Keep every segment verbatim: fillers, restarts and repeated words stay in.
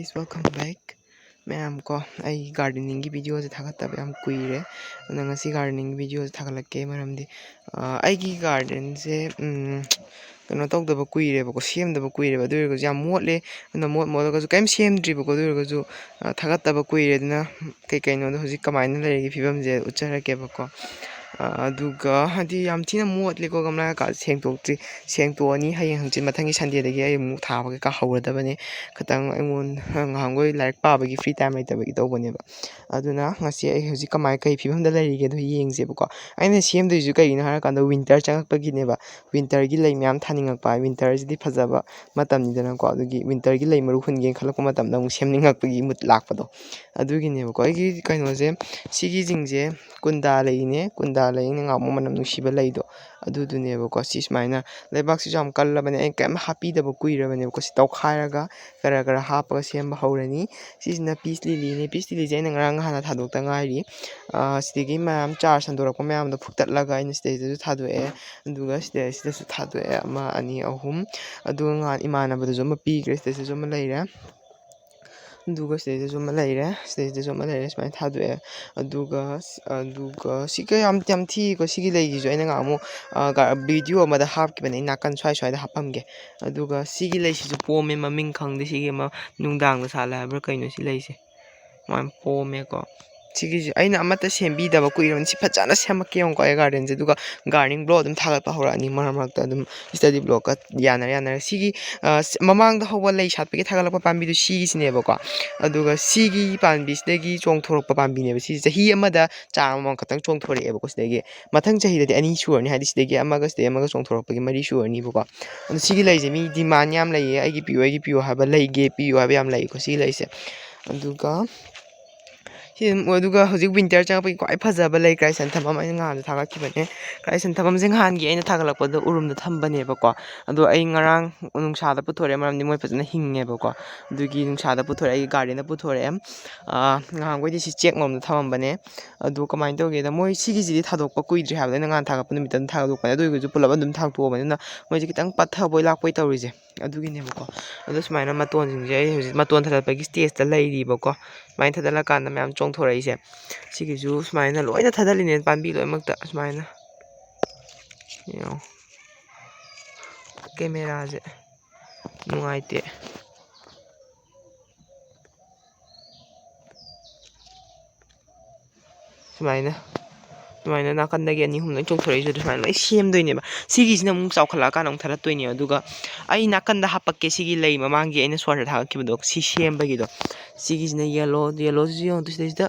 Guys, welcome back. ꯃꯌꯥꯝ ꯀꯣ, ꯑꯩ ꯒꯥꯔꯗꯦꯅꯤꯡꯒꯤ ꯚꯤꯗꯤꯑꯣꯁꯦ ꯊꯥꯒꯠꯇꯕ ꯌꯥꯝ ꯀꯨꯏꯔꯦ꯫ ꯑꯗꯨꯅ ꯉꯁꯤ ꯒꯥꯔꯗꯦꯅꯤꯡꯒꯤ ꯚꯤꯗꯤꯑꯣꯁꯦ ꯊꯥꯒꯠꯂꯛꯀꯦ꯫ ꯃꯔꯝꯗꯤ ꯑ, ꯑꯩꯒꯤ ꯒꯥꯔꯗꯦꯟꯁꯦ ꯎꯝ, ꯀꯩꯅꯣ ꯇꯧꯗꯕ ꯀꯨꯏꯔꯦꯕꯀꯣ, ꯁꯦꯝꯗꯕ ꯀꯨꯏꯔꯦꯕ꯫ ꯑꯗꯨ ꯑꯣꯏꯔꯒꯁꯨ ꯌꯥꯝ ꯃꯣꯠꯂꯦ꯫ ꯑꯗꯨꯅ ꯃꯣꯠ ꯃꯣꯠꯂꯒꯁꯨ ꯀꯔꯤꯝ ꯁꯦꯝꯗ꯭ꯔꯤꯕꯀꯣ꯫ ꯑꯗꯨ ꯑꯣꯏꯔꯒꯁꯨ ꯑ, ꯊꯥꯒꯠꯇꯕ ꯀꯨꯏꯔꯦ꯫ ꯑꯗꯨꯅ ꯀꯩ ꯀꯩꯅꯣꯗꯣ ꯍꯧꯖꯤꯛ ꯀꯃꯥꯏꯅ ꯂꯩꯔꯤꯒꯦ ꯐꯤꯕꯝꯁꯦ ꯎꯠꯆꯔꯛꯀꯦꯕꯀꯣ꯫ ꯑ, ꯑꯗꯨꯒ ꯍꯥꯏꯗꯤ ꯌꯥꯝ ꯊꯤꯅ ꯃꯣꯠꯂꯦꯀꯣ, ꯒꯝꯂꯥ ꯀꯩꯀꯥ ꯁꯦꯡꯗꯣꯛꯇ꯭ꯔꯤ꯫ ꯁꯦꯡꯗꯣꯛꯑꯅꯤ, ꯍꯌꯦꯡ ꯍꯪꯆꯤꯠ ꯃꯊꯪꯒꯤ ꯁꯟꯗꯦꯗꯒꯤ ꯑꯩ ꯑꯃꯨꯛ ꯊꯥꯕ ꯀꯩꯀꯥ ꯍꯧꯔꯗꯕꯅꯦ꯫ ꯈꯤꯇꯪ ꯑꯩꯉꯣꯟꯗ ꯉꯍꯥꯟꯈꯣꯏ ꯂꯥꯏꯔꯤꯛ ꯄꯥꯕꯒꯤ ꯐ꯭ꯔꯤ ꯇꯥꯏꯝ ꯂꯩꯇꯕꯒꯤ ꯇꯧꯕꯅꯦꯕ꯫ ꯑꯗꯨꯅ ꯉꯁꯤ ꯑꯩ ꯍꯧꯖꯤꯛ ꯀꯃꯥꯏ ꯀꯩ ꯐꯤꯕꯝꯗ ꯂꯩꯔꯤꯒꯦꯗꯣ ꯌꯦꯡꯁꯦꯕꯀꯣ꯫ ꯑꯩꯅ ꯁꯦꯝꯗꯣꯏꯁꯨ ꯀꯩꯒꯤꯅꯣ ꯍꯥꯏꯔꯀꯥꯟꯗ ꯋꯤꯟꯇꯔ ꯆꯪꯉꯛꯄꯒꯤꯅꯦꯕ꯫ ꯋꯤꯟꯇꯔꯒꯤ ꯂꯩ ꯃꯌꯥꯝ ꯊꯥꯅꯤꯡꯉꯛꯄ, ꯋꯤꯟꯇꯔꯁꯤꯗꯤ ꯐꯖꯕ ꯃꯇꯝꯅꯤꯗꯅꯀꯣ꯫ ꯑꯗꯨꯒꯤ ꯋꯤꯟꯇꯔꯒꯤ ꯂꯩ ꯃꯔꯨ ꯍꯨꯟꯒꯦꯅ ꯈꯜꯂꯛꯄ ꯃꯇꯝꯗ ꯑꯃꯨꯛ ꯁꯦꯝꯅꯤꯡꯉꯛꯄꯒꯤ ꯃꯨꯠ ꯂꯥꯛꯄꯗꯣ꯫ ꯑꯗꯨꯒꯤꯅꯦꯕꯀꯣ꯫ ꯑꯩꯒꯤ ꯀꯩꯅꯣꯁꯦ, ꯁꯤꯒꯤꯁꯤꯡꯁꯦ ꯀꯨꯟꯗꯥ ꯂꯩꯅꯦ꯫ ꯀꯨꯟꯗꯥ ꯂꯩꯅ ꯉꯥꯎꯕ ꯃꯅꯝ ꯅꯨꯡꯁꯤꯕ ꯂꯩꯗꯣ ꯑꯗꯨꯗꯨꯅꯦꯕꯀꯣ꯫ ꯁꯤ ꯁꯨꯃꯥꯏꯅ ꯂꯩꯕꯥꯛꯁꯤꯁꯨ ꯌꯥꯝ ꯀꯜꯂꯕꯅꯦ꯫ ꯑꯩꯅ ꯀꯩꯝ ꯍꯥꯞꯄꯤꯗꯕ ꯀꯨꯏꯔꯕꯅꯦꯕꯀꯣ꯫ ꯁꯤ ꯇꯧꯈꯥꯏꯔꯒ ꯈꯔ ꯈꯔ ꯍꯥꯞꯄꯒ ꯁꯦꯝꯕ ꯍꯧꯔꯅꯤ꯫ ꯁꯤꯁꯤꯅ ꯄꯤꯁ ꯂꯤꯂꯤꯅꯦ꯫ ꯄꯤꯁ ꯂꯤꯂꯤꯁꯦ ꯑꯩꯅ ꯉꯔꯥꯡ ꯅꯍꯥꯟꯅ ꯊꯥꯗꯣꯛꯇ ꯉꯥꯏꯔꯤ꯫ ꯑ, ꯁꯤꯗꯒꯤ ꯃꯌꯥꯝ ꯆꯥꯔ ꯁꯟꯗꯣꯔꯛꯄ ꯃꯌꯥꯝꯗꯣ ꯐꯨꯛꯇꯠꯂꯒ ꯑꯩꯅ ꯁꯤꯗꯩꯗꯁꯨ ꯊꯥꯗꯣꯛꯑꯦ꯫ ꯑꯗꯨꯒ ꯁꯤꯗ, ꯁꯤꯗꯁꯨ ꯊꯥꯗꯣꯛꯑꯦ꯫ ꯑꯃ, ꯑꯅꯤ, ꯑꯍꯨꯝ꯫ ꯑꯗꯨꯒ ꯉꯍꯥꯟ ꯏꯃꯥꯟꯅꯕꯗꯁꯨ ꯑꯃ ꯄꯤꯈ꯭ꯔꯦ꯫ ꯁꯤꯗꯩꯁꯤꯗꯁꯨ ꯑꯃ ꯂꯩꯔꯦ꯫ ꯑꯗꯨꯒ ꯁꯤꯗꯩꯗꯁꯨ ꯑꯃ ꯂꯩꯔꯦ꯫ ꯁꯤꯗꯩꯁꯤꯗꯁꯨ ꯑꯃ ꯂꯩꯔꯦ꯫ ꯁꯨꯃꯥꯏꯅ ꯊꯥꯗꯣꯛꯑꯦ꯫ ꯑꯗꯨꯒ, ꯑꯗꯨꯒ ꯁꯤꯒ ꯌꯥꯝ, ꯌꯥꯝ ꯊꯤꯀꯣ꯫ ꯁꯤꯒꯤ ꯂꯩꯁꯤꯁꯨ ꯑꯩꯅ ꯉꯍꯥꯟꯃꯨꯛ, ꯑ, ꯒꯥ-, ꯚꯤꯗꯤꯑꯣ ꯑꯃꯗ ꯍꯥꯞꯈꯤꯕꯅꯦ꯫ ꯑꯩ ꯅꯥꯀꯟ ꯁ꯭ꯋꯥꯏ ꯁ꯭ꯋꯥꯏꯗ ꯍꯥꯞꯄꯝꯒꯦ꯫ ꯑꯗꯨꯒ ꯁꯤꯒꯤ ꯂꯩꯁꯤꯁꯨ ꯄꯣꯝꯃꯦ, ꯃꯃꯤꯡ ꯈꯪꯗꯦ꯫ ꯁꯤꯒꯤ ꯑꯃ ꯅꯨꯡꯗꯥꯡꯗ ꯁꯥꯠꯂꯦ ꯍꯥꯏꯕ꯭ꯔꯥ ꯀꯩꯅꯣ ꯁꯤ ꯂꯩꯁꯦ꯫ ꯃꯥꯏꯅ ꯄꯣꯝꯃꯦꯀꯣ꯫ ꯁꯤꯒꯤꯁꯦ ꯑꯩꯅ ꯑꯃꯠꯇ ꯁꯦꯝꯕꯤꯗꯕ ꯀꯨꯏꯔꯕꯅꯤ꯫ ꯁꯤ ꯐꯖꯅ ꯁꯦꯝꯃꯛꯀꯦ ꯌꯦꯡꯉꯨꯀꯣ ꯑꯩ ꯒꯥꯔꯗꯦꯟꯁꯦ꯫ ꯑꯗꯨꯒ ꯒꯥꯔꯗꯦꯅꯤꯡ ꯕ꯭ꯂꯣꯛ ꯑꯗꯨꯝ ꯊꯥꯒꯠꯄ ꯍꯧꯔꯛꯑꯅꯤ ꯃꯔꯛ ꯃꯔꯛꯇ ꯑꯗꯨꯝ ꯁ꯭ꯇꯗꯤ ꯕ꯭ꯂꯣꯛꯀ ꯌꯥꯅꯔ ꯌꯥꯅꯔ꯫ ꯁꯤꯒꯤ, ꯑ, ꯁ-, ꯃꯃꯥꯡꯗ ꯍꯧꯕ ꯂꯩ ꯁꯥꯠꯄꯒꯤ ꯊꯥꯒꯠꯂꯛꯄ ꯄꯥꯝꯕꯤꯗꯨ ꯁꯤꯒꯤꯁꯤꯅꯦꯕꯀꯣ꯫ ꯑꯗꯨꯒ ꯁꯤꯒꯤ ꯄꯥꯝꯕꯤꯁꯤꯗꯒꯤ ꯆꯣꯡꯊꯣꯔꯛꯄ ꯄꯥꯝꯕꯤꯅꯦꯕ꯫ ꯁꯤꯁꯦ ꯆꯍꯤ ꯑꯃꯗ ꯆꯥꯔ ꯑꯃꯃꯝ ꯈꯛꯇꯪ ꯆꯣꯡꯊꯣꯔꯛꯑꯦꯕꯀꯣ ꯁꯤꯗꯒꯤ꯫ ꯃꯊꯪ ꯆꯍꯤꯗꯗꯤ ꯑꯅꯤ ꯁꯨꯔꯅꯤ, ꯍꯥꯏꯗꯤ ꯁꯤꯗꯒꯤ ꯑꯃꯒ ꯁꯤꯗꯒꯤ ꯑꯃꯒ ꯆꯣꯡꯊꯣꯔꯛꯄꯒꯤ ꯃꯔꯤ ꯁꯨꯔꯅꯤꯕꯀꯣ꯫ ꯑꯗꯣ ꯁꯤꯒꯤ ꯂꯩꯁꯦ ꯃꯤ ꯗꯤꯃꯥꯟ ꯌꯥꯝ ꯂꯩꯌꯦ, "ꯑꯩꯒꯤ ꯄꯤꯌꯨ, ꯑꯩꯒꯤ ꯄꯤꯌꯨ" ꯍꯥꯏꯕ, "ꯂꯩꯒꯦ ꯄꯤꯌꯨ" ꯍꯥꯏꯕ ꯌꯥꯝ ꯂꯩꯀꯣ ꯁꯤꯒꯤ ꯂꯩꯁꯦ꯫ ꯑꯗꯨꯒ ꯁꯤ ꯑꯗꯨꯝ, ꯑꯗꯨꯒ ꯍꯧꯖꯤꯛ ꯋꯤꯟꯇꯔ ꯆꯪꯉꯛꯄꯒꯤ ꯈ꯭ꯋꯥꯏ ꯐꯖꯕ ꯂꯩ ꯀ꯭ꯔꯥꯏꯁꯦꯟꯊꯦꯃꯝ ꯑꯩꯅ ꯉꯍꯥꯟꯁꯨ ꯊꯥꯒꯠꯈꯤꯕꯅꯦ꯫ ꯀ꯭ꯔꯥꯏꯁꯦꯟꯊꯦꯃꯝꯁꯦ ꯉꯍꯥꯟꯒꯤ ꯑꯩꯅ ꯊꯥꯒꯠꯂꯛꯄꯗꯣ ꯎꯔꯨꯝꯗ ꯊꯝꯕꯅꯦꯕꯀꯣ꯫ ꯑꯗꯣ ꯑꯩ ꯉꯔꯥꯡ ꯅꯨꯡꯁꯥꯗ ꯄꯨꯊꯣꯔꯛꯑꯦ, ꯃꯔꯝꯗꯤ ꯃꯣꯏ ꯐꯖꯅ ꯍꯤꯡꯉꯦꯕꯀꯣ꯫ ꯑꯗꯨꯒꯤ ꯅꯨꯡꯁꯥꯗ ꯄꯨꯊꯣꯔꯛꯑꯦ, ꯑꯩꯒꯤ ꯒꯥꯔꯗꯦꯟꯗ ꯄꯨꯊꯣꯔꯛꯑꯦ꯫ ꯑꯥ, ꯉꯍꯥꯟꯈꯣꯏꯗꯤ ꯁꯤ ꯆꯦꯛ ꯃꯔꯣꯝꯗ ꯊꯝꯃꯝꯕꯅꯦ꯫ ꯑꯗꯨ ꯀꯃꯥꯏꯅ ꯇꯧꯒꯦꯗ, ꯃꯣꯏ ꯁꯤꯒꯤꯁꯤꯗꯤ ꯊꯥꯗꯣꯛꯄ ꯀꯨꯏꯗ꯭ꯔꯤ ꯍꯥꯏꯕꯗꯣ ꯑꯩꯅ ꯉꯍꯥꯟ ꯊꯥꯒꯠꯄ ꯅꯨꯃꯤꯠꯇ ꯑꯗꯨꯝ ꯊꯥꯗꯣꯛꯄꯅꯦ꯫ ꯑꯗꯨ ꯑꯣꯏꯔꯒꯁꯨ ꯄꯨꯂꯞ ꯑꯗꯨꯝ ꯊꯥꯡꯇꯣꯛꯑꯕꯅꯤꯅ ꯃꯣꯏꯁꯦ ꯈꯤꯇꯪ ꯄꯠꯊꯕꯣꯏ ꯂꯥꯛꯄꯣꯏ ꯇꯧꯔꯤꯁꯦ꯫ ꯑꯗꯨꯒꯤꯅꯦꯕꯀꯣ꯫ ꯑꯗꯣ ꯁꯨꯃꯥꯏꯅ ꯃꯇꯣꯟꯁꯤꯡꯁꯦ ꯑꯩ ꯍꯧꯖꯤꯛ ꯃꯇꯣꯟ ꯊꯥꯗꯠꯄꯒꯤ ꯁ꯭ꯇꯦꯖꯇ ꯂꯩꯔꯤꯕꯀꯣ꯫ ꯁꯨꯃꯥꯏꯅ ꯊꯥꯗꯠꯂꯀꯥꯟꯗ ꯃꯌꯥꯝ ꯆꯣꯡꯊꯣꯔꯛꯏꯁꯦ꯫ ꯁꯤꯒꯤꯁꯨ ꯁꯨꯃꯥꯏꯅ ꯂꯣꯏꯅ ꯊꯥꯗꯠꯂꯤꯅꯦ, ꯄꯥꯝꯕꯤ ꯂꯣꯏꯅꯃꯛꯇ ꯁꯨꯃꯥꯏꯅ꯫ ꯌꯦꯡꯉꯣ꯫ ꯀꯦꯃꯦꯔꯥꯁꯦ ꯅꯨꯡꯉꯥꯏꯇꯦ꯫ ꯁꯨꯃꯥꯏꯅ, ꯁꯨꯃꯥꯏꯅ ꯅꯥꯀꯟꯗꯒꯤ ꯑꯅꯤ ꯑꯍꯨꯝ ꯂꯣꯏ ꯆꯣꯡꯊꯣꯔꯛꯏꯁꯦ꯫ ꯑꯗꯨ ꯁꯨꯃꯥꯏꯅ ꯂꯣꯏ ꯁꯦꯝꯗꯣꯏꯅꯦꯕ꯫ ꯁꯤꯒꯤꯁꯤꯅ ꯑꯃꯨꯛ ꯆꯥꯎꯈꯠꯂꯛꯑꯀꯥꯟꯗ ꯑꯃꯨꯛ ꯊꯥꯗꯠꯇꯣꯏꯅꯦꯕ꯫ ꯑꯗꯨꯒ ꯑꯩ ꯅꯥꯀꯟꯗ ꯍꯥꯞꯄꯛꯀꯦ, ꯁꯤꯒꯤ ꯂꯩ ꯃꯃꯥꯡꯒꯤ ꯑꯩꯅ ꯁꯣꯔꯠꯇ ꯊꯥꯒꯠꯈꯤꯕꯗꯣ, ꯁꯤ ꯁꯦꯝꯕꯒꯤꯗꯣ꯫ ꯁꯤꯒꯤꯁꯤꯅ ꯌꯦꯜꯂꯣ, ꯌꯦꯜꯂꯣꯁꯤꯁꯨ ꯌꯦꯡꯉꯣ, ꯁꯤꯗꯩꯁꯤꯗ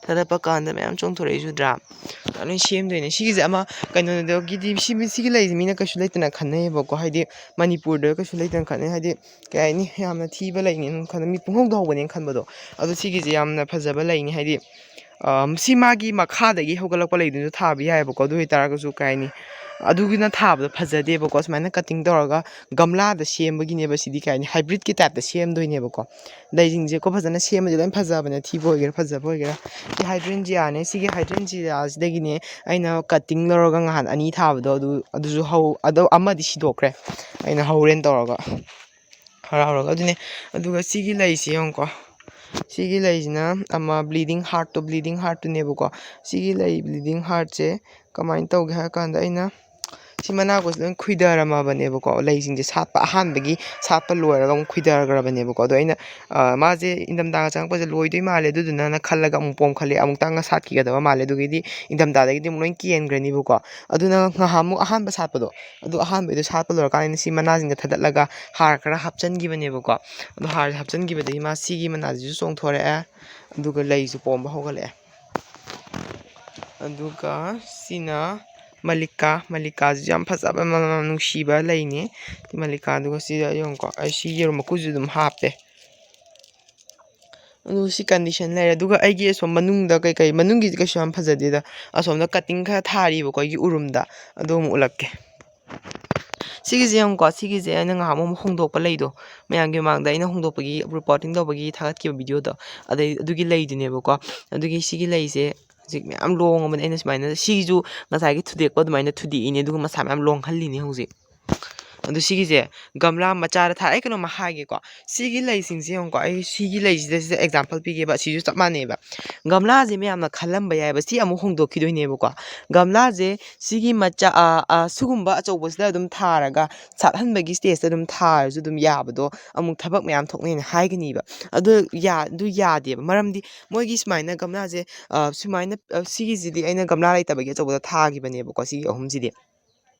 ꯊꯥꯗꯠꯄ ꯀꯥꯟꯗ ꯃꯌꯥꯝ ꯆꯣꯡꯊꯣꯔꯛꯏꯁꯨ ꯗ꯭ꯔꯥ꯫ ꯂꯣꯏ ꯁꯦꯝꯗꯣꯏꯅꯦ꯫ ꯁꯤꯒꯤꯁꯦ ꯑꯃ ꯀꯩꯅꯣꯗꯒꯤꯗꯤ, ꯁꯤ, ꯁꯤꯒꯤ ꯂꯩꯁꯦ ꯃꯤꯅ ꯀꯩꯁꯨ ꯂꯩꯇꯅ ꯈꯟꯅꯩꯌꯦꯕꯀꯣ, ꯍꯥꯏꯗꯤ ꯃꯅꯤꯄꯨꯔꯗ ꯀꯩꯁꯨ ꯂꯩꯇꯅ ꯈꯟꯅꯩ꯫ ꯍꯥꯏꯗꯤ ꯀꯩ ꯍꯥꯏꯅꯤ, ꯌꯥꯝꯅ ꯊꯤꯕ ꯂꯩꯅꯦꯅ ꯈꯟꯕ, ꯃꯤ ꯄꯨꯡꯍꯧꯗ ꯍꯧꯕꯅꯦꯅ ꯈꯟꯕꯗꯣ꯫ ꯑꯗꯣ ꯁꯤꯒꯤꯁꯦ ꯌꯥꯝꯅ ꯐꯖꯕ ꯂꯩꯅꯤ, ꯍꯥꯏꯗꯤ, ꯑ, ꯁꯤ ꯃꯥꯒꯤ ꯃꯈꯥꯗꯒꯤ ꯍꯧꯒꯠꯂꯛꯄ ꯂꯩꯗꯨꯁꯨ ꯊꯥꯕ ꯌꯥꯏꯑꯕꯀꯣ꯫ ꯑꯗꯨ ꯑꯣꯏꯇꯥꯔꯒꯁꯨ ꯀꯩ ꯍꯥꯏꯅꯤ, ꯑꯗꯨꯒꯤꯅ ꯊꯥꯕꯗꯣ ꯐꯖꯗꯦꯕꯀꯣ꯫ ꯁꯨꯃꯥꯏꯅ ꯀꯠꯇꯤꯡ ꯇꯧꯔꯒ ꯒꯝꯂꯥꯗ ꯁꯦꯝꯕꯒꯤꯅꯦꯕ꯫ ꯁꯤꯗꯤ ꯀꯩ ꯍꯥꯏꯅꯤ, ꯍꯥꯏꯕ꯭ꯔꯤꯠꯀꯤ ꯇꯥꯏꯞꯇ ꯁꯦꯝꯗꯣꯏꯅꯦꯕꯀꯣ꯫ ꯂꯩꯁꯤꯡꯁꯦꯀꯣ ꯐꯖꯅ ꯁꯦꯝꯃꯗꯤ ꯂꯣꯏ ꯐꯖꯕꯅꯦ, ꯊꯤꯕ ꯑꯣꯏꯒꯦꯔꯥ ꯐꯖꯕ ꯑꯣꯏꯒꯦꯔꯥ꯫ ꯁꯤ ꯍꯥꯏꯗ꯭ꯔꯦꯟꯖꯤꯌꯥꯅꯦ꯫ ꯁꯤꯒꯤ ꯍꯥꯏꯗ꯭ꯔꯦꯟꯖꯤꯌꯥꯁꯤꯗꯒꯤꯅꯦ ꯑꯩꯅ ꯀꯠꯇꯤꯡ ꯂꯧꯔꯒ ꯉꯍꯥꯟ ꯑꯅꯤ ꯊꯥꯕꯗꯣ, ꯑꯗꯨ, ꯑꯗꯨꯁꯨ ꯍꯧ-, ꯑꯗꯣ ꯑꯃꯗꯤ ꯁꯤꯗꯣꯛꯈ꯭ꯔꯦ, ꯑꯩꯅ ꯍꯧꯔꯦꯅ ꯇꯧꯔꯒ꯫ ꯍꯔꯥꯎꯔꯒ ꯑꯗꯨꯅꯦ꯫ ꯑꯗꯨꯒ ꯁꯤꯒꯤ ꯂꯩꯁꯤ ꯌꯦꯡꯉꯨꯀꯣ꯫ ꯁꯤꯒꯤ ꯂꯩꯁꯤꯅ ꯑꯃ ꯕ꯭ꯂꯤꯗꯤꯡ ꯍꯥꯔꯠꯇꯣ, ꯕ꯭ꯂꯤꯗꯤꯡ ꯍꯥꯔꯠꯇꯨꯅꯦꯕꯀꯣ꯫ ꯁꯤꯒꯤ ꯂꯩ ꯕ꯭ꯂꯤꯗꯤꯡ ꯍꯥꯔꯠꯁꯦ ꯀꯃꯥꯏꯅ ꯇꯧꯒꯦ ꯍꯥꯏꯔ ꯀꯥꯟꯗ, ꯑꯩꯅ ꯁꯤ ꯃꯅꯥꯒꯁꯦ ꯂꯣꯏ ꯈꯨꯏꯊꯔꯝꯃꯕꯅꯦꯕꯀꯣ꯫ ꯂꯩꯁꯤꯡꯁꯦ ꯁꯥꯠꯄ, ꯑꯍꯥꯟꯕꯒꯤ ꯁꯥꯠꯄ ꯂꯣꯏꯔꯒ ꯑꯃꯨꯛ ꯈꯨꯏꯊꯈ꯭ꯔꯕꯅꯦꯕꯀꯣ꯫ ꯑꯗꯣ ꯑꯩꯅ, ꯑ, ꯃꯥꯁꯦ ꯏꯪꯊꯝꯊꯥꯒ ꯆꯪꯉꯛꯄꯁꯦ ꯂꯣꯏꯗꯣꯏ ꯃꯥꯜꯂꯦ, ꯑꯗꯨꯗꯨꯅ ꯈꯜꯂꯒ ꯑꯃꯨꯛ ꯄꯣꯝꯈꯠꯂꯦ, ꯑꯃꯨꯛꯇꯪꯒ ꯁꯥꯠꯈꯤꯒꯗꯕ ꯃꯥꯜꯂꯦ꯫ ꯑꯗꯨꯒꯤꯗꯤ ꯏꯪꯊꯝꯊꯥꯗꯒꯤꯗꯤ ꯑꯃꯨꯛ ꯂꯣꯏ ꯀꯦꯟꯈ꯭ꯔꯅꯤꯕꯀꯣ꯫ ꯑꯗꯨꯅ ꯉꯍꯥꯟꯃꯨꯛ ꯑꯍꯥꯟꯕ ꯁꯥꯠꯄꯗꯣ, ꯑꯗꯨ ꯑꯍꯥꯟꯕꯩꯗꯣ ꯁꯥꯠꯄ ꯂꯣꯏꯔꯀꯥꯟꯗ ꯁꯤ ꯃꯅꯥꯁꯤꯡꯗ ꯊꯥꯗꯠꯂꯒ ꯍꯥꯔ ꯈꯔ ꯍꯥꯞꯆꯤꯟꯈꯤꯕꯅꯦꯕꯀꯣ꯫ ꯑꯗꯣ ꯍꯥꯔꯁꯦ ꯍꯥꯞꯆꯤꯟꯈꯤꯕꯗꯒꯤ ꯃꯥ ꯁꯤꯒꯤ ꯃꯅꯥꯁꯤꯁꯨ ꯆꯣꯡꯊꯣꯔꯛꯑꯦ, ꯑꯗꯨꯒ ꯂꯩꯁꯨ ꯄꯣꯝꯕ ꯍꯧꯒꯠꯂꯛꯑꯦ꯫ ꯑꯗꯨꯒ ꯁꯤꯅ ꯃꯜꯂꯤꯀꯥ, ꯃꯜꯂꯤꯀꯥꯁꯤꯁꯨ ꯌꯥꯝ ꯐꯖꯕ, ꯃꯅꯝ ꯅꯨꯡꯁꯤꯕ ꯂꯩꯅꯤ꯫ ꯁꯤ ꯃꯜꯂꯤꯀꯥ, ꯑꯗꯨꯒ ꯁꯤꯗ ꯌꯦꯡꯉꯨꯀꯣ, ꯑꯩ ꯁꯤ ꯌꯦꯔꯨꯝ ꯃꯀꯨꯁꯨ ꯑꯗꯨꯝ ꯍꯥꯞꯄꯦ꯫ ꯑꯗꯨ ꯁꯤ condition ꯂꯩꯔꯦ꯫ ꯑꯗꯨꯒ ꯑꯩꯒꯤ ꯑꯁꯣꯝ ꯃꯅꯨꯡꯗ ꯀꯩꯀꯩ, ꯃꯅꯨꯡꯒꯤꯗꯤ ꯀꯩꯁꯨ ꯌꯥꯝ ꯐꯖꯗꯦꯗ, ꯑꯁꯣꯝꯗ cutting ꯈꯔ ꯊꯥꯔꯤꯕꯀꯣ ꯑꯩꯒꯤ ꯎꯔꯨꯝꯗ, ꯑꯗꯨ ꯑꯃꯨꯛ ꯎꯠꯂꯛꯀꯦ꯫ ꯁꯤꯒꯤꯁꯦ ꯌꯦꯡꯉꯨꯀꯣ, ꯁꯤꯒꯤꯁꯦ ꯑꯩꯅ ꯉꯥꯏꯍꯥꯛ ꯑꯃꯨꯛ ꯍꯣꯡꯗꯣꯛꯄ ꯂꯩꯗꯣ, ꯃꯌꯥꯝꯒꯤ ꯃꯃꯥꯡꯗ ꯑꯩꯅ ꯍꯣꯡꯗꯣꯛꯄꯒꯤ, reporting ꯇꯧꯕꯒꯤ ꯊꯥꯒꯠꯈꯤꯕ videoꯗꯣ, ꯑꯗꯩ ꯑꯗꯨꯒꯤ ꯂꯩꯗꯨꯅꯦꯕꯀꯣ꯫ ꯑꯗꯨꯒꯤ ꯁꯤꯒꯤ ꯂꯩꯁꯦ ꯍꯧꯖꯤꯛ ꯃꯌꯥꯝ ꯂꯣꯡꯉꯕꯅꯦ꯫ ꯑꯩꯅ ꯁꯨꯃꯥꯏꯅ, ꯁꯤꯒꯤꯁꯨ ꯉꯁꯥꯏꯒꯤ ꯊꯨꯗꯦꯛꯄ ꯑꯗꯨꯃꯥꯏꯅ ꯊꯨꯗꯦꯛꯏꯅꯦ, ꯑꯗꯨꯒ ꯃꯁꯥ ꯃꯌꯥꯝ ꯂꯣꯡꯍꯜꯂꯤꯅꯦ ꯍꯧꯖꯤꯛ꯫ ꯑꯗꯨ ꯁꯤꯒꯤꯁꯦ ꯒꯝꯂꯥ ꯃꯆꯥꯗ ꯊꯥꯔ, ꯑꯩ ꯀꯩꯅꯣꯝꯃ ꯍꯥꯏꯒꯦꯀꯣ꯫ ꯁꯤꯒꯤ ꯂꯩꯁꯤꯡꯁꯦ ꯌꯦꯡꯉꯨꯀꯣ, ꯑꯩ ꯁꯤꯒꯤ ꯂꯩꯁꯤꯗ, ꯁꯤꯗ example ꯄꯤꯒꯦꯕ, ꯁꯤꯁꯨ ꯆꯞ ꯃꯥꯟꯅꯩꯕ꯫ ꯒꯝꯂꯥꯁꯦ ꯃꯌꯥꯝꯅ ꯈꯜꯂꯝꯕ ꯌꯥꯏꯕ, ꯁꯤ ꯑꯃꯨꯛ ꯍꯣꯡꯗꯣꯛꯈꯤꯗꯣꯏꯅꯦꯕꯀꯣ꯫ ꯒꯝꯂꯥꯁꯦ ꯁꯤꯒꯤ ꯃꯆꯥ, ꯑ, ꯑ, ꯁꯤꯒꯨꯝꯕ ꯑꯆꯧꯕꯁꯤꯗ ꯑꯗꯨꯝ ꯊꯥꯔꯒ ꯁꯥꯠꯍꯟꯕꯒꯤ stageꯇ ꯑꯗꯨꯝ ꯊꯥꯔꯁꯨ ꯑꯗꯨꯝ ꯌꯥꯕꯗꯣ ꯑꯃꯨꯛ ꯊꯕꯛ ꯃꯌꯥꯝ ꯊꯣꯛꯅꯩꯅ ꯍꯥꯏꯒꯅꯤꯕ꯫ ꯑꯗꯨ ꯌꯥ-, ꯑꯗꯨ ꯌꯥꯗꯦꯕ꯫ ꯃꯔꯝꯗꯤ ꯃꯣꯏꯒꯤ ꯁꯨꯃꯥꯏꯅ ꯒꯝꯂꯥꯁꯦ, ꯑ, ꯁꯨꯃꯥꯏꯅ, ꯑ, ꯁꯤꯒꯤꯁꯤꯗꯤ ꯑꯩꯅ ꯒꯝꯂꯥ ꯂꯩꯇꯕꯒꯤ ꯑꯆꯧꯕꯗ ꯊꯥꯈꯤꯕꯅꯦꯕꯀꯣ, ꯁꯤꯒꯤ ꯑꯍꯨꯝꯁꯤꯗꯤ꯫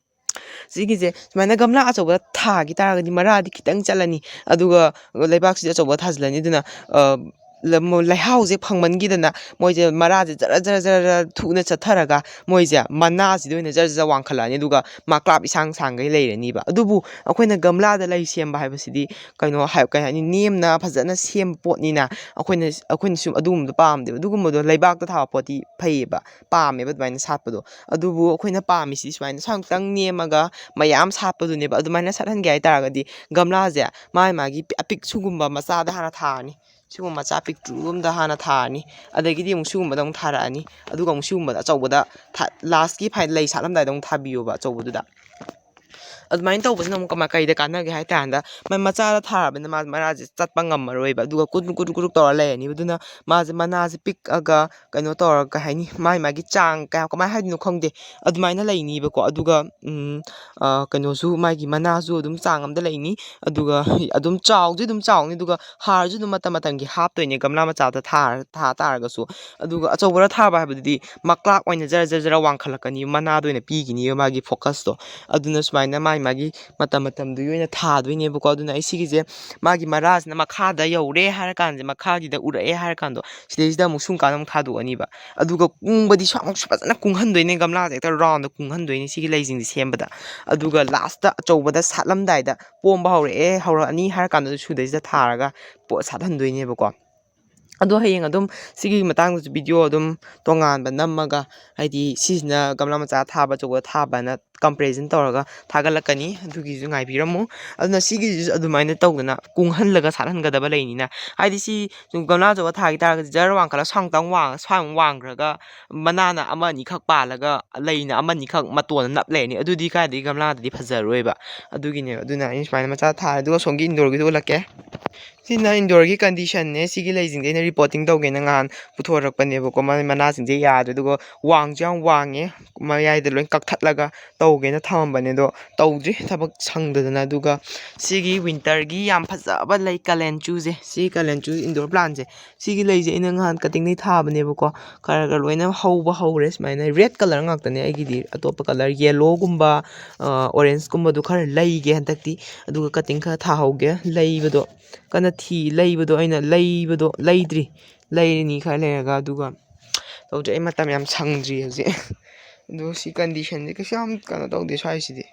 ꯁꯤꯒꯤꯁꯦ ꯁꯨꯃꯥꯏꯅ ꯒꯝꯂꯥ ꯑꯆꯧꯕꯗ ꯊꯥꯈꯤ ꯇꯥꯔꯒꯗꯤ ꯃꯔꯥꯗꯤ ꯈꯤꯇꯪ ꯆꯠꯂꯅꯤ, ꯑꯗꯨꯒ ꯂꯩꯕꯥꯛꯁꯤꯗꯤ ꯑꯆꯧꯕ ꯊꯥꯖꯤꯜꯂꯅꯤ꯫ ꯑꯗꯨꯅ, ꯑ, ꯂ-, ꯃ-, ꯂꯩꯍꯥꯎꯁꯦ ꯐꯪꯃꯟꯈꯤꯗꯅ ꯃꯣꯏꯁꯦ ꯃꯔꯥꯁꯦ ꯖꯔ ꯖꯔ ꯖꯔ ꯖꯔ ꯊꯨꯅ ꯆꯠꯊꯔꯒ ꯃꯣꯏꯁꯦ ꯃꯅꯥꯁꯤꯗ ꯑꯣꯏꯅ ꯖꯔ ꯖꯔ ꯋꯥꯡꯈꯠꯂꯛꯑꯅꯤ, ꯑꯗꯨꯒ ꯃꯀ꯭ꯂꯥꯞ ꯏꯁꯥꯡ ꯁꯥꯡꯈꯩ ꯂꯩꯔꯅꯤꯕ꯫ ꯑꯗꯨꯕꯨ ꯑꯩꯈꯣꯏꯅ ꯒꯝꯂꯥꯗ ꯂꯩ ꯁꯦꯝꯕ ꯍꯥꯏꯕꯁꯤꯗꯤ ꯀꯩꯅꯣ ꯍꯥꯏ-, ꯀꯩ ꯍꯥꯏꯅꯤ, ꯅꯦꯝꯅ ꯐꯖꯅ ꯁꯦꯝꯕ ꯄꯣꯠꯅꯤꯅ ꯑꯩꯈꯣꯏꯅ, ꯑꯩꯈꯣꯏꯅꯁꯨ ꯑꯗꯨꯒꯨꯝꯕꯗꯣ ꯄꯥꯝꯗꯦꯕ꯫ ꯑꯗꯨꯒꯨꯝꯕꯗꯣ ꯂꯩꯕꯥꯛꯇ ꯊꯥꯕ ꯄꯣꯠꯇꯤ ꯐꯩꯌꯦꯕ, ꯄꯥꯝꯃꯦꯕ ꯑꯗꯨꯃꯥꯏꯅ ꯁꯥꯠꯄꯗꯣ꯫ ꯑꯗꯨꯕꯨ ꯑꯩꯈꯣꯏꯅ ꯄꯥꯝꯃꯤꯁꯤꯗꯤ ꯁꯨꯃꯥꯏꯅ ꯁ꯭ꯋꯥꯏꯃꯨꯛꯇꯪ ꯅꯦꯝꯃꯒ ꯃꯌꯥꯝ ꯁꯥꯠꯄꯗꯨꯅꯦꯕ꯫ ꯑꯗꯨꯃꯥꯏꯅ ꯁꯥꯠꯍꯟꯒꯦ ꯍꯥꯏ ꯇꯥꯔꯒꯗꯤ ꯒꯝꯂꯥꯁꯦ ꯃꯥꯒꯤ ꯃꯥꯒꯤ ꯄꯤ-, ꯑꯄꯤꯛ ꯁꯤꯒꯨꯝꯕ ꯃꯆꯥꯗ ꯍꯥꯟꯅ ꯊꯥꯔꯅꯤ꯫ ꯁꯤꯒꯨꯝꯕ ꯃꯆꯥ ꯄꯤꯛꯇ꯭ꯔꯨ ꯑꯃꯗ ꯍꯥꯟꯅ ꯊꯥꯔꯅꯤ꯫ ꯑꯗꯒꯤꯗꯤ ꯑꯃꯨꯛ ꯁꯤꯒꯨꯝꯕꯗ ꯑꯃꯨꯛ ꯊꯥꯔꯛꯑꯅꯤ꯫ ꯑꯗꯨꯒ ꯑꯃꯨꯛ ꯁꯤꯒꯨꯝꯕꯗ ꯑꯆꯧꯕꯗ ꯊꯥ-, lastꯀꯤ ꯐꯥꯏ-, ꯂꯩ ꯁꯥꯠꯂꯝꯗꯥꯏꯗ ꯑꯃꯨꯛ ꯊꯥꯕꯤꯌꯣꯕ ꯑꯆꯧꯕꯗꯨꯗ꯫ ꯑꯗꯨꯃꯥꯏꯅ ꯇꯧꯕꯁꯤꯅ ꯑꯃꯨꯛ ꯀꯃꯥꯏ-, ꯀꯩꯗ ꯀꯥꯟꯅꯒꯦ ꯍꯥꯏ ꯀꯥꯟꯗ, ꯃꯥ ꯃꯆꯥꯗ ꯊꯥꯔꯕꯅꯤꯅ ꯃꯥ ꯃꯔꯥꯁꯦ ꯆꯠꯄ ꯉꯝꯃꯔꯣꯏꯕ꯫ ꯑꯗꯨꯒ ꯀꯨꯔꯨꯛ ꯀꯨꯔꯨꯛ ꯀꯨꯔꯨꯛ ꯇꯧꯔ ꯂꯩꯔꯅꯤꯕ꯫ ꯑꯗꯨꯅ ꯃꯥꯁꯦ ꯃꯅꯥꯁꯦ ꯄꯤꯛꯑꯒ ꯀꯩꯅꯣ ꯇꯧꯔꯒ, ꯀꯩ ꯍꯥꯏꯅꯤ, ꯃꯥꯒꯤ ꯃꯥꯒꯤ ꯆꯥꯡ ꯀꯌꯥ, ꯀꯃꯥꯏꯅ ꯍꯥꯏꯗꯣꯏꯅꯣ ꯈꯪꯗꯦ, ꯑꯗꯨꯃꯥꯏꯅ ꯂꯩꯅꯤꯕꯀꯣ꯫ ꯑꯗꯨꯒ, ꯎꯝ, ꯑ, ꯀꯩꯅꯣꯁꯨ, ꯃꯥꯒꯤ ꯃꯅꯥꯁꯨ ꯑꯗꯨꯝ ꯆꯥꯡ ꯑꯃꯗ ꯂꯩꯅꯤ꯫ ꯑꯗꯨꯒ ꯑꯗꯨꯝ ꯆꯥꯎꯗꯤ ꯑꯗꯨꯝ ꯆꯥꯎꯅꯤ꯫ ꯑꯗꯨꯒ ꯍꯥꯔꯁꯨ ꯑꯗꯨꯝ ꯃꯇꯝ ꯃꯇꯝꯒꯤ ꯍꯥꯞꯇꯣꯏꯅꯦ, ꯒꯝꯂꯥ ꯃꯆꯥꯗ ꯊꯥꯔ-, ꯊꯥ ꯇꯥꯔꯒꯁꯨ꯫ ꯑꯗꯨꯒ ꯑꯆꯧꯕꯔ ꯊꯥꯕ ꯍꯥꯏꯕꯗꯨꯗꯤ ꯃꯀ꯭ꯂꯥꯛ ꯑꯣꯏꯅ ꯖꯔ ꯖꯔ ꯖꯔ ꯋꯥꯡꯈꯠꯂꯛꯀꯅꯤ, ꯃꯅꯥꯗ ꯑꯣꯏꯅ ꯄꯤꯈꯤꯅꯤꯕ ꯃꯥꯒꯤ focusꯇꯣ꯫ ꯑꯗꯨꯅ ꯁꯨꯃꯥꯏꯅ ꯃꯥꯒꯤ ꯃꯥꯒꯤ ꯃꯇꯝ ꯃꯇꯝꯗꯨꯒꯤ ꯑꯣꯏꯅ ꯊꯥꯗꯣꯏꯅꯦꯕꯀꯣ꯫ ꯑꯗꯨꯅ ꯑꯩ ꯁꯤꯒꯤꯁꯦ, ꯃꯥꯒꯤ ꯃꯔꯥꯁꯤꯅ ꯃꯈꯥꯗ ꯌꯧꯔꯦ ꯍꯥꯏꯔ ꯀꯥꯟꯁꯦ, ꯃꯈꯥꯒꯤꯗ ꯎꯔꯛꯑꯦ ꯍꯥꯏꯔ ꯀꯥꯟꯗꯣ, ꯁꯤꯗꯩꯁꯤꯗ ꯑꯃꯨꯛ ꯁꯨꯝ ꯀꯥꯟꯗ ꯑꯃꯨꯛ ꯊꯥꯗꯣꯛꯑꯅꯤꯕ꯫ ꯑꯗꯨꯒ ꯀꯨꯡꯕꯗꯤ ꯁ꯭ꯋꯥꯏꯃꯨꯛꯁꯨ ꯐꯖꯅ ꯀꯨꯡꯍꯟꯗꯣꯏꯅꯦ, ꯒꯝꯂꯥꯁꯦ ꯍꯦꯛꯇ roundꯗ ꯀꯨꯡꯍꯟꯗꯣꯏꯅꯦ ꯁꯤꯒꯤ ꯂꯩꯁꯤꯡꯁꯦ ꯁꯦꯝꯕꯗ꯫ ꯑꯗꯨꯒ lastꯇ ꯑꯆꯧꯕꯗ ꯁꯥꯠꯂꯝꯗꯥꯏꯗ, ꯄꯣꯝꯕ ꯍꯧꯔꯛꯑꯦ, ꯍꯧꯔꯛꯑꯅꯤ ꯍꯥꯏꯔ ꯀꯥꯟꯗ ꯁꯤꯗꯩꯁꯤꯗ ꯊꯥꯔꯒ ꯄꯣꯠ ꯁꯥꯠꯍꯟꯗꯣꯏꯅꯦꯕꯀꯣ꯫ ꯑꯗꯣ ꯍꯌꯦꯡ ꯑꯗꯨꯝ ꯁꯤꯒꯤ ꯃꯇꯥꯡꯗꯁꯨ ꯚꯤꯗꯤꯑꯣ ꯑꯗꯨꯝ ꯇꯣꯉꯥꯟꯕ ꯅꯝꯃꯒ, ꯍꯥꯏꯗꯤ ꯁꯤꯁꯤꯅ ꯒꯝꯂꯥ ꯃꯆꯥ ꯊꯥꯕ, ꯑꯆꯧꯕ ꯊꯥꯕꯅ ꯀꯝꯄꯦꯔꯤꯖꯟ ꯇꯧꯔꯒ ꯊꯥꯒꯠꯂꯛꯀꯅꯤ꯫ ꯑꯗꯨꯒꯤꯁꯨ ꯉꯥꯏꯕꯤꯔꯝꯃꯨ꯫ ꯑꯗꯨꯅ ꯁꯤꯒꯤꯁꯤꯁꯨ ꯑꯗꯨꯃꯥꯏꯅ ꯇꯧꯗꯅ ꯀꯨꯡꯍꯜꯂꯒ ꯁꯥꯠꯍꯟꯒꯗꯕ ꯂꯩꯅꯤꯅ, ꯍꯥꯏꯗꯤ ꯁꯤ ꯁꯨꯝ ꯒꯝꯂꯥ ꯑꯆꯧꯕ ꯊꯥꯈꯤ ꯇꯥꯔꯒꯗꯤ ꯖꯔ ꯋꯥꯡꯈꯠꯂꯒ ꯁ꯭ꯋꯥꯏꯃꯨꯛꯇꯪ ꯋꯥꯡ-, ꯁ꯭ꯋꯥꯏꯃꯨꯛ ꯋꯥꯡꯈ꯭ꯔꯒ ꯃꯅꯥꯅ ꯑꯃ ꯑꯅꯤꯈꯛ ꯄꯥꯜꯂꯒ ꯂꯩꯅ ꯑꯃ ꯑꯅꯤꯈꯛ ꯃꯇꯣꯟꯅ ꯅꯞ ꯂꯩꯔꯅꯤ꯫ ꯑꯗꯨꯗꯤ ꯀꯥꯏꯗꯒꯤ ꯒꯝꯂꯥꯗꯗꯤ ꯐꯖꯔꯣꯏꯕ꯫ ꯑꯗꯨꯒꯤꯅꯦꯕ꯫ ꯑꯗꯨꯅ ꯑꯩꯅ ꯁꯨꯃꯥꯏꯅ ꯃꯆꯥ ꯊꯥꯔꯦ꯫ ꯑꯗꯨꯒ ꯁꯣꯝꯒꯤ ꯏꯟꯗꯣꯔꯒꯤꯗꯨ ꯎꯠꯂꯛꯀꯦ꯫ ꯁꯤꯅ ꯏꯟꯗꯣꯔꯒꯤ ꯀꯟꯗꯤꯁꯟꯅꯦ꯫ ꯁꯤꯒꯤ ꯂꯩꯁꯤꯡꯁꯦ ꯑꯩꯅ ꯔꯤꯄꯣꯔꯇꯤꯡ ꯇꯧꯒꯦꯅ ꯉꯍꯥꯟ ꯄꯨꯊꯣꯔꯛꯄꯅꯦꯕꯀꯣ꯫ ꯃꯥꯒꯤ ꯃꯅꯥꯁꯤꯡꯁꯦ ꯌꯥꯗ꯭ꯔꯦ꯫ ꯑꯗꯨꯒ ꯋꯥꯡꯁꯨ ꯌꯥꯝ ꯋꯥꯡꯉꯦ꯫ ꯃꯌꯥꯏꯗ ꯂꯣꯏ ꯀꯛꯊꯠꯂꯒ ꯇꯧꯒꯦꯅ ꯊꯝꯃꯝꯕꯅꯦ, ꯑꯗꯣ ꯇꯧꯗ꯭ꯔꯤ, ꯊꯕꯛ ꯁꯪꯗꯗꯅ꯫ ꯑꯗꯨꯒ ꯁꯤꯒꯤ ꯋꯤꯟꯇꯔꯒꯤ ꯌꯥꯝ ꯐꯖꯕ ꯂꯩ ꯀꯥꯂꯦꯟꯆꯨꯁꯦ, ꯁꯤ ꯀꯥꯂꯦꯟꯆꯨ ꯏꯟꯗꯣꯔ ꯄ꯭ꯂꯥꯟꯁꯦ, ꯁꯤꯒꯤ ꯂꯩꯁꯦ ꯑꯩꯅ ꯉꯍꯥꯟ ꯀꯇꯤꯡꯗꯩ ꯊꯥꯕꯅꯦꯕꯀꯣ꯫ ꯈꯔ ꯈꯔ ꯂꯣꯏꯅ ꯍꯧꯕ ꯍꯧꯔꯦ꯫ ꯁꯨꯃꯥꯏꯅ ꯔꯦꯗ ꯀꯂꯔ ꯉꯥꯛꯇꯅꯦ ꯑꯩꯒꯤꯗꯤ꯫ ꯑꯇꯣꯞꯄ ꯀꯂꯔ, ꯌꯦꯂꯣꯒꯨꯝꯕ, ꯑꯣꯔꯦꯟꯖꯀꯨꯝꯕꯗꯣ ꯈꯔ ꯂꯩꯒꯦ ꯍꯟꯗꯛꯇꯤ꯫ ꯑꯗꯨꯒ ꯀꯇꯤꯡ ꯈꯔ ꯊꯥꯍꯧꯒꯦ꯫ ꯂꯩꯕꯗꯣ ꯀꯟꯅ ꯊꯤ꯫ ꯂꯩꯕꯗꯣ ꯑꯩꯅ ꯂꯩꯕꯗꯣ ꯂꯩꯗ꯭ꯔꯤ꯫ ꯂꯩꯔꯅꯤ ꯈꯔ ꯂꯩꯔꯒ꯫ ꯑꯗꯨꯒ ꯇꯧꯗ꯭ꯔꯤ꯫ ꯑꯩ ꯃꯇꯝ ꯌꯥꯝ ꯁꯪꯗ꯭ꯔꯤ ꯍꯧꯖꯤꯛ꯫ ꯑꯗꯨ ꯁꯤ ꯀꯟꯗꯤꯁꯟꯁꯦ ꯀꯩꯁꯨ ꯌꯥꯝ ꯀꯩꯅꯣ ꯇꯧꯗꯦ ꯁ꯭ꯋꯥꯏꯁꯤꯗꯤ꯫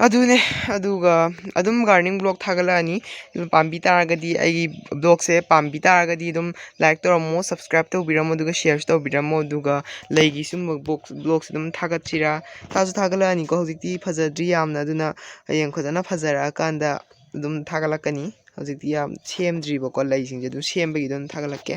ꯑꯗꯨꯅꯦ꯫ ꯑꯗꯨꯒ ꯑꯗꯨꯝ ꯒꯥꯔꯗꯦꯅꯤꯡ ꯕ꯭ꯂꯣꯛ ꯊꯥꯒꯠꯂꯛꯑꯅꯤ꯫ ꯑꯗꯨꯝ ꯄꯥꯝꯕꯤ ꯇꯥꯔꯒꯗꯤ, ꯑꯩꯒꯤ ꯕ꯭ꯂꯣꯛꯁꯦ ꯄꯥꯝꯕꯤ ꯇꯥꯔꯒꯗꯤ ꯑꯗꯨꯝ ꯂꯥꯏꯛ ꯇꯧꯔꯝꯃꯣ, ꯁꯕꯁꯀ꯭ꯔꯥꯏꯞ ꯇꯧꯕꯤꯔꯝꯃꯣ, ꯑꯗꯨꯒ ꯁꯤꯌꯔꯁꯨ ꯇꯧꯕꯤꯔꯝꯃꯣ꯫ ꯑꯗꯨꯒ ꯂꯩꯒꯤ ꯁꯨꯝꯕ ꯕ꯭ꯂꯣꯛ-, ꯕ꯭ꯂꯣꯛꯁꯦ ꯑꯗꯨꯝ ꯊꯥꯒꯠꯁꯤꯔꯥ? ꯊꯥꯁꯨ ꯊꯥꯒꯠꯂꯛꯑꯅꯤꯀꯣ꯫ ꯍꯧꯖꯤꯛꯇꯤ ꯐꯖꯗ꯭ꯔꯤ ꯌꯥꯝꯅ, ꯑꯗꯨꯅ ꯍꯌꯦꯡ ꯐꯖꯅ ꯐꯖꯔꯛꯑꯀꯥꯟꯗ ꯑꯗꯨꯝ ꯊꯥꯒꯠꯂꯛꯀꯅꯤ꯫ ꯍꯧꯖꯤꯛꯇꯤ ꯌꯥꯝ ꯁꯦꯝꯗ꯭ꯔꯤꯕꯀꯣ, ꯂꯩꯁꯤꯡꯁꯦ ꯑꯗꯨꯝ ꯁꯦꯝꯕꯒꯤ ꯑꯗꯨꯝ ꯊꯥꯒꯠꯂꯛꯀꯦ꯫